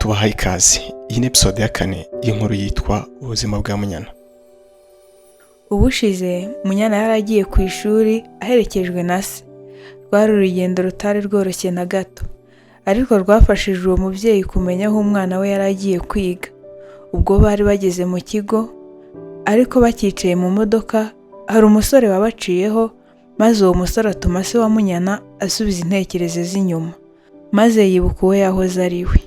Tubahaye ikaze. Iyi ni episode ya kane y'inkuru yitwa Ubuzima bwa Munyana. Ubushize Munyana yari agiye ku ishuri aherekejwe na se. Rwari urugendo rutari rworoshye na gato, ariko rwafashije uwo mubyeyi kumenya aho umwana we yari agiye kwiga. Ubwo bari bageze mu kigo, ariko bakicaye mu modoka, hari umusore wabaciyeho, maze uwo musore atuma se wa Munyana asubiza intekerezo ze inyuma, maze yibuka uwo yahoze ari we.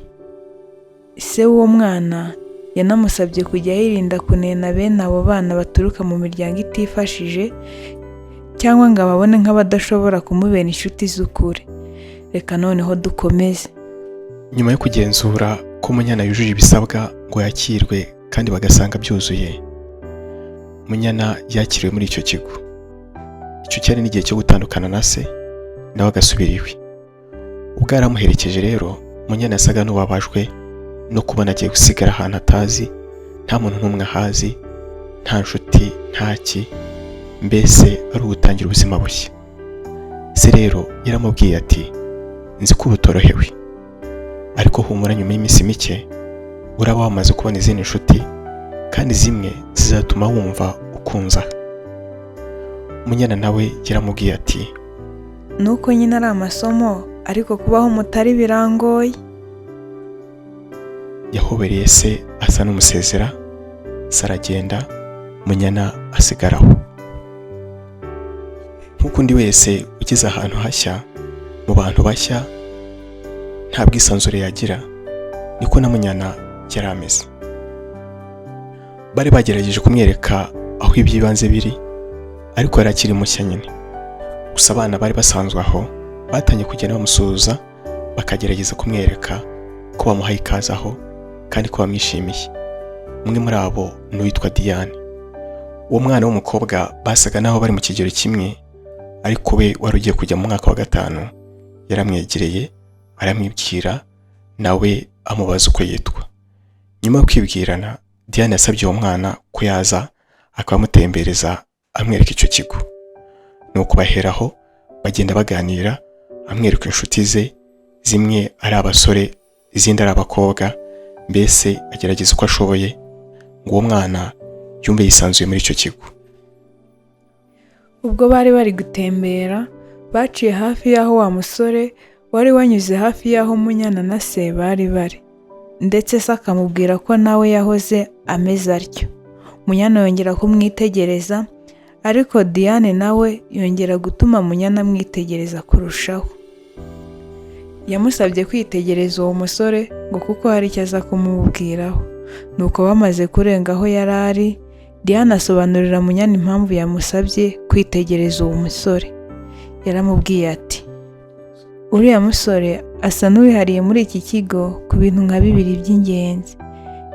Se w'uwo mwana yanamusabye kujya yirinda kunena bene abo bana baturuka mu miryango itifashije cyangwa ngo ababone nk'abadashobora kumubera inshuti z'ukuri. Reka noneho dukomeze. Nyuma yo kugenzura ko Munyana yujuje ibisabwa ngo yakirwe kandi bagasanga byuzuye, Munyana yakiriwe muri icyo kigo. Icyo cyari n'igihe cyo gutandukana na se, nawe agasubira iwe. Ubwo yari amuherekeje rero, Munyana yasaga n'ubabajwe no kubona agiye gusigara ahantu atazi, nta muntu n'umwe ahazi, nta nshuti, nta ki, mbese ari ugutangira ubuzima bushya. Se rero yaramubwiye ati: "Nzi ko ubu utorohewe, ariko humura, nyuma y'iminsi mike uraba wamaze kubona izindi nshuti, kandi zimwe zizatuma wumva ukunze aha." Munyana nawe yaramubwiye ati: Nuko nyine ari amasomo, ariko kubaho mutari birangoye. Yahobereye se asa n'umusezera, se aragenda, Munyana asigaraho. Nk'uko undi wese ugeze ahantu hashya, mu bantu bashya, nta bwisanzure yagira, niko na Munyana yari ameze. Bari bagerageje kumwereka aho iby'ibanze biri, ariko yari akiri mushya nyine. Gusa abana bari basanzwe aho batangiye kugenda bamusuhuza, bakagerageza kumwereka ko bamuhaye ikaze aho kandi ko bamwishimiye. Umwe muri abo ni uwitwa Diane. Uwo mwana w'umukobwa basaga naho bari mu kigero kimwe, ariko we wari ugiye kujya mu mwaka wa gatanu, yaramwegereye aramwibwira, nawe amubaza uko yitwa. Nyuma yo kwibwirana, Diane yasabye uwo mwana ko yaza akaba amutembereza, amwereka icyo kigo. Nuko baheraho bagenda baganira, amwereka inshuti ze, zimwe ari abasore, izindi ari abakobwa, mbese agerageza uko ashoboye ngo uwo mwana yumve yisanzuye muri icyo kigo. Ubwo bari bari gutembera, baciye hafi y'aho wa musore wari wanyuze hafi y'aho Munyana na se bari bari, ndetse se akamubwira ko nawe yahoze ameze atyo. Munyana yongera kumwitegereza, ariko Diane nawe yongera gutuma Munyana amwitegereza kurushaho. Yamusabye kwitegereza uwo musore ngo kuko hari icyo aza kumubwiraho. Nuko bamaze kurenga aho yari ari, Diane asobanurira Munyana impamvu yamusabye kwitegereza uwo musore. Yaramubwiye ati: "Uriya musore asa n'uwihariye muri iki kigo ku bintu nka bibiri by'ingenzi.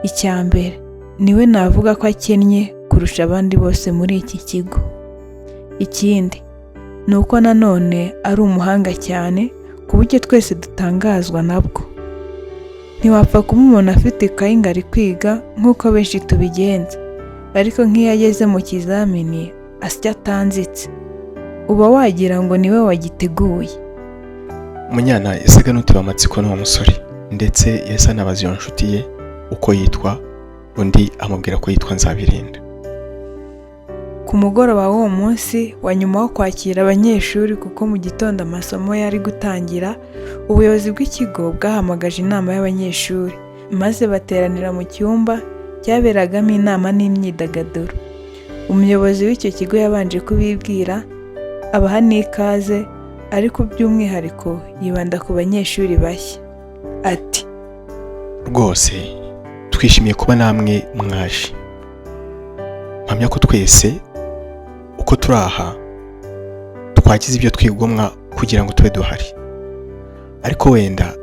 Icya mbere, niwe navuga ko akennye kurusha abandi bose muri iki kigo. Ikindi ni uko nanone ari umuhanga cyane ku buryo twese dutangazwa nabwo. Ntiwapfa kumubona afite ikayi ngo ari kwiga nk'uko benshi tubigenza, ariko nk'iyo ageze mu kizamini asya atanzitse, uba wagira ngo niwe wagiteguye." Munyana yasaga n'utewe amatsiko n'uwo musore, ndetse yahise anabaza iyo nshuti ye uko yitwa, undi amubwira ko yitwa Nzabirinda. Ku mugoroba w'uwo munsi wa nyuma wo kwakira abanyeshuri, kuko mu gitondo amasomo yari gutangira, ubuyobozi bw'ikigo bwahamagaje inama y'abanyeshuri, maze bateranira mu cyumba cyaberagamo inama n'imyidagaduro. Umuyobozi w'icyo kigo yabanje kubibwira, abaha n'ikaze, ariko by'umwihariko yibanda ku banyeshuri bashya. Ati: "Rwose twishimiye kuba namwe mwaje. Mpamya ko twese uko turi aha twagize ibyo twigomwa kugira ngo tube duhari, ariko wenda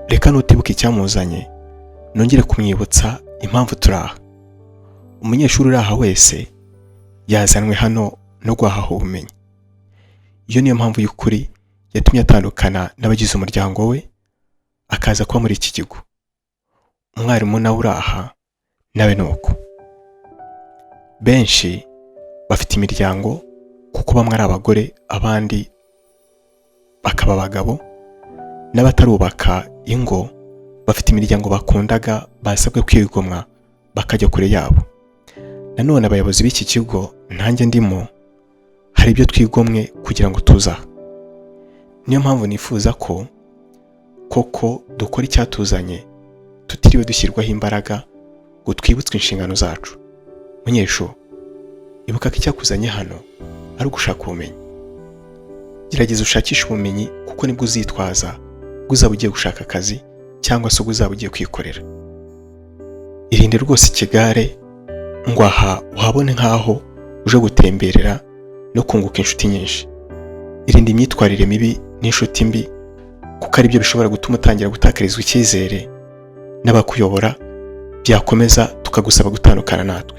reka nutibuka icyamuzanye nongere kumwibutsa impamvu turi aha. Umunyeshuri uri aha wese yazanwe hano no guhaha ubumenyi. Iyo niyo mpamvu y'ukuri yatumye atandukana n'abagize umuryango we, akaza kuba muri iki kigo. Umwarimu nawe uri aha nawe ni uko. Benshi bafite imiryango, kuko bamwe ari abagore, abandi bakaba abagabo, n'abatarubaka ingo. Bafite imiryango bakundaga, basabwe kwigomwa bakajya kure yabo. Nanone abayobozi b'iki kigo, nanjye ndimo, hari ibyo twigomwe kugira ngo tuze aha. Niyo mpamvu nifuza ko koko dukora icyatuzanye tutiriwe dushyirwaho imbaraga ngo twibutswe inshingano zacu. Munyeshuri, ibuka ko icyakuzanye hano ari ugushaka ubumenyi. Gerageza ushakishe ubumenyi, kuko nibwo uzitwaza ubwo uzaba ugiye gushaka akazi cyangwa se ubwo uzaba ugiye kwikorera. Irinde rwose ikigare, ngo aha uhabone nk'aho uje gutemberera no kunguka inshuti nyinshi. Irinde imyitwarire mibi n'inshuti mbi, kuko ari byo bishobora gutuma utangira gutakarizwa icyizere n'abakuyobora, byakomeza tukagusaba gutandukana natwe.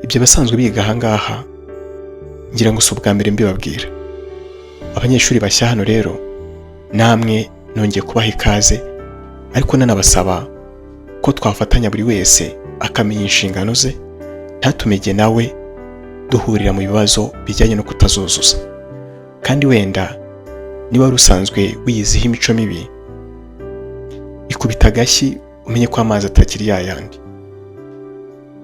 Ibyo abasanzwe biga aha ngaha, ngira ngo si ubwa mbere mbibabwira. Abanyeshuri bashya hano rero, namwe nongeye kubaha ikaze, ariko nanabasaba ko twafatanya, buri wese akamenya inshingano ze, ntatumege nawe duhurira mu bibazo bijyanye no kutazuzuza. Kandi wenda niba wari usanzwe wiyiziho imico mibi, ikubita agashyi umenye ko amazi atakiri yayandi.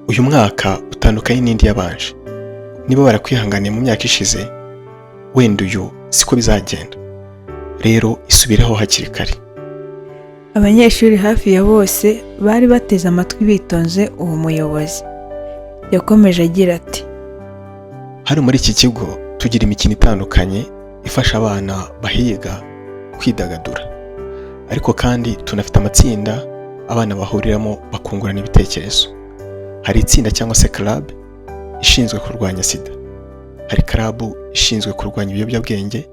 Uyu mwaka utandukanye n'indi yabanje. Niba barakwihanganiye mu myaka ishize, wenda uyu siko bizagenda. Rero isubiraho hakiri kare. Abanyeshuri hafi ya bose bari bateze amatwi bitonze uwo muyobozi. Yakomeje agira ati: Hano muri iki kigo tugira imikino itandukanye ifasha abana bahiga kwidagadura, ariko kandi tunafite amatsinda abana bahuriramo bakungurana ibitekerezo. Hari itsinda cyangwa se club ishinzwe kurwanya SIDA, hari club ishinzwe kurwanya ibiyobyabwenge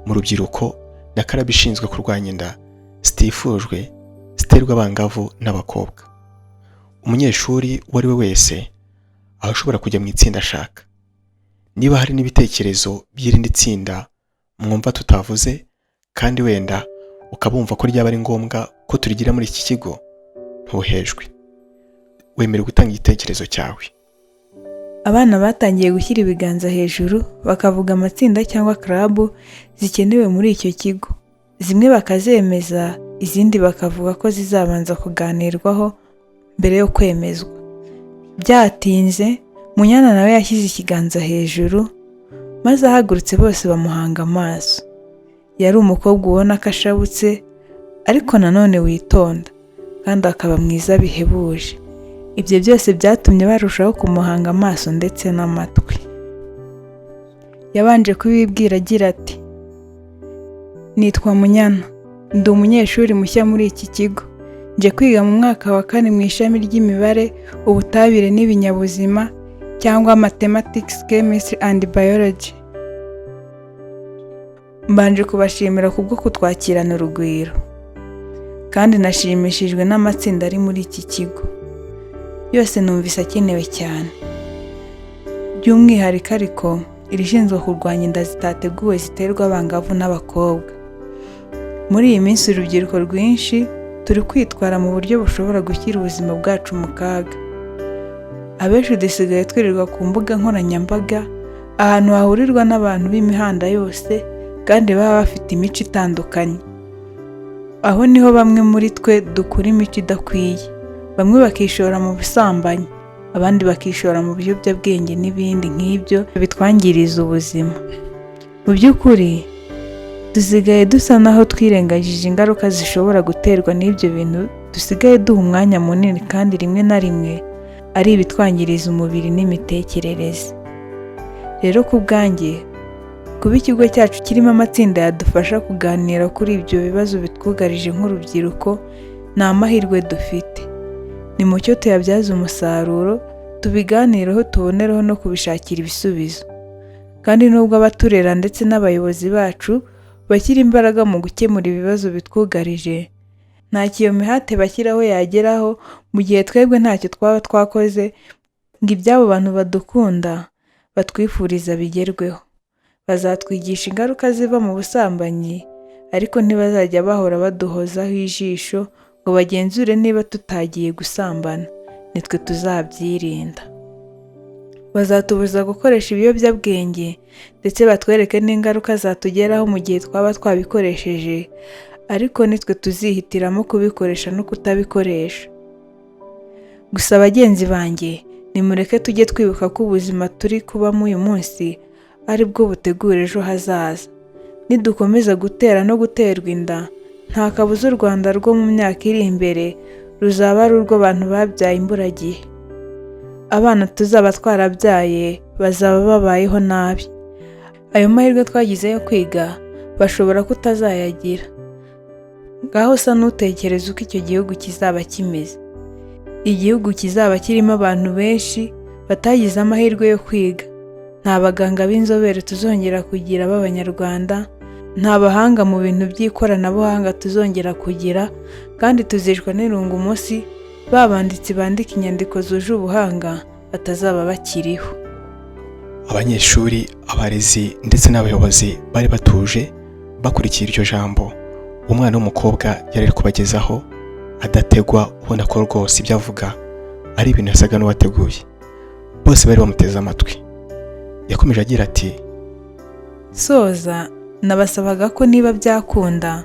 mu rubyiruko, na club ishinzwe kurwanya inda zitifujwe ziterwa abangavu n'abakobwa. Umunyeshuri uwo ari we wese aba ashobora kujya mu itsinda ashaka. Niba hari n'ibitekerezo by'irindi tsinda mwumva tutavuze, kandi wenda ukaba wumva ko ryaba ari ngombwa ko turigira muri iki kigo, ntuhejwe, wemerewe gutanga igitekerezo cyawe. Abana batangiye gushyira ibiganza hejuru bakavuga amatsinda cyangwa club zikenewe muri icyo kigo, zimwe bakazemeza, izindi bakavuga ko zizabanza kuganirwaho mbere yo kwemezwa. Byatinze, Munyana nawe yashyize ikiganza hejuru, maze ahagurutse bose bamuhanga amaso. Yari umukobwa ubona ko ashabutse, ariko nanone witonda, kandi akaba mwiza bihebuje. Ibyo byose byatumye barushaho kumuhanga amaso ndetse n'amatwi. Yabanje kubibwira agira ati: "Nitwa Munyana, ndi umunyeshuri mushya muri iki kigo. Nje kwiga mu mwaka wa kane mu ishami ry'imibare, ubutabire n'ibinyabuzima cyangwa Mathematics, Chemistry and Biology. Mbanje kubashimira kubwo kutwakirana urugwiro. Kandi nashimishijwe n'amatsinda ari muri iki kigo. Yose numvise akenewe cyane. By'umwihariko ariko irishinzwe kurwanya inda zitateguwe ziterwa abangavu n'abakobwa. Muri iyi minsi urubyiruko rwinshi turi kwitwara mu buryo bushobora gushyira ubuzima bwacu mu kaga. Abenshi dusigaye twirirwa ku mbuga nkoranyambaga, ahantu hahurirwa n'abantu b'imihanda yose kandi baba bafite imico itandukanye. Aho niho bamwe muri twe dukura imico idakwiye, bamwe bakishora mu busambanyi, abandi bakishora mu biyobyabwenge n'ibindi nk'ibyo bitwangiriza ubuzima. Mu by'ukuri dusigaye dusa naho twirengagije ingaruka zishobora guterwa n'ibyo bintu dusigaye duha umwanya munini, kandi rimwe na rimwe ari ibitwangiriza umubiri n'imitekerereze. Rero ku bwanjye, kuba ikigo cyacu kirimo amatsinda yadufasha kuganira kuri ibyo bibazo bitwugarije nk'urubyiruko ni amahirwe dufite. Nimucyo tuyabyaze umusaruro, tubiganireho, tubonereho no kubishakira ibisubizo. Kandi nubwo abaturera ndetse n'abayobozi bacu bashyira imbaraga mu gukemura ibibazo bitwugarije, ntacyo iyo mihate bashyiraho yageraho mu gihe twebwe ntacyo twaba twakoze ngo iby'abo bantu badukunda batwifuriza bigerweho. Bazatwigisha ingaruka ziva mu busambanyi, ariko ntibazajya bahora baduhozaho ijisho ngo bagenzure niba tutagiye gusambana, nitwe tuzabyirinda. Bazatubuza gukoresha ibiyobyabwenge ndetse batwereke n'ingaruka zatugeraho mu gihe twaba twabikoresheje, Ariko nitwe tuzihitiramo kubikoresha no kutabikoresha. Gusa bagenzi banjye, nimureke tujye twibuka ko ubuzima turi kubamo uyu munsi ari bwo butegura ejo hazaza. Nidukomeza gutera no guterwa inda, nta kabuza u Rwanda rwo mu myaka iri imbere ruzaba ari urw'abantu babyaye imburagihe. Abana tuzaba twarabyaye bazaba babayeho nabi. Ayo mahirwe twagize yo kwiga bashobora kutazayagira. Ngaho usa n'utekereza uko icyo gihugu kizaba kimeze. Igihugu kizaba kirimo abantu benshi batagize amahirwe yo kwiga. Nta baganga b'inzobere tuzongera kugira b'Abanyarwanda, nta bahanga mu bintu by'ikoranabuhanga tuzongera kugira, kandi tuzicwa n'irungu umunsi ba banditsi bandika inyandiko zuje ubuhanga batazaba bakiriho. Abanyeshuri, abarezi ndetse n'abayobozi bari batuje bakurikiye iryo jambo umwana w'umukobwa yari ari kubagezaho adategwa, ubona ko rwose ibyo avuga ari ibintu yasaga n'uwateguye. Bose bari bamuteze amatwi. Yakomeje agira ati: Soza, nabasabaga ko niba byakunda,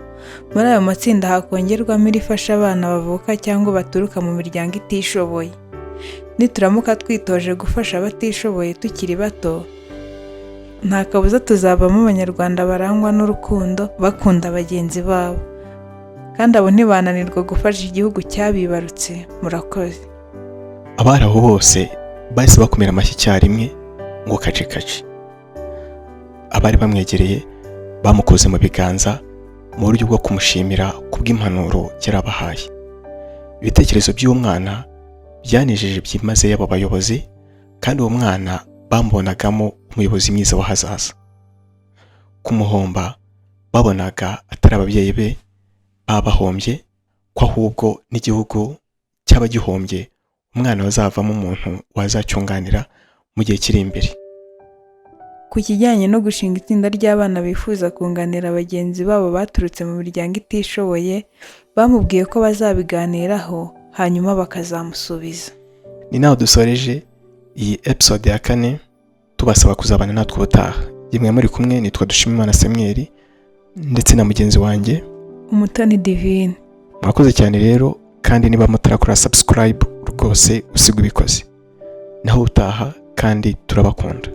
muri ayo matsinda hakongerwamo irifasha abana bavuka cyangwa baturuka mu miryango itishoboye. Nituramuka twitoje gufasha abatishoboye tukiri bato, nta kabuza tuzavamo Abanyarwanda barangwa n'urukundo, bakunda bagenzi babo. Kandi abo ntibananirwa gufasha igihugu cyabibarutse. Murakoze. Abari aho bose bahise bakomera amashyi icyarimwe ngo kaci kaci. Abari bamwegereye bamukoze mu biganza mu buryo bwo kumushimira kubw'impanuro yarabahaye. Ibitekerezo by'uwo mwana byanejeje byimazeyo abo bayobozi, kandi uwo mwana bamubonagamo umuyobozi mwiza w'ahazaza. Kumuhomba babonaga atari ababyeyi be babahombye, ko ahubwo n'igihugu cyaba gihombye umwana wazavamo umuntu wazacyunganira mu gihe kiri imbere. Ku kijyanye no gushinga itsinda ry'abana bifuza kunganira bagenzi babo baturutse mu miryango itishoboye, bamubwiye ko bazabiganiraho hanyuma bakazamusubiza. Ni naho dusoreje iyi episode ya kane, tubasaba kuzabana natwe ubutaha. Yemwe, muri kumwe nitwa Dushimimana Samuel ndetse na mugenzi wanjye Umutoni Divine. Mwakoze cyane rero, kandi niba mutarakora subscribe, rwose usiga ubikoze. Naho utaha, kandi turabakunda.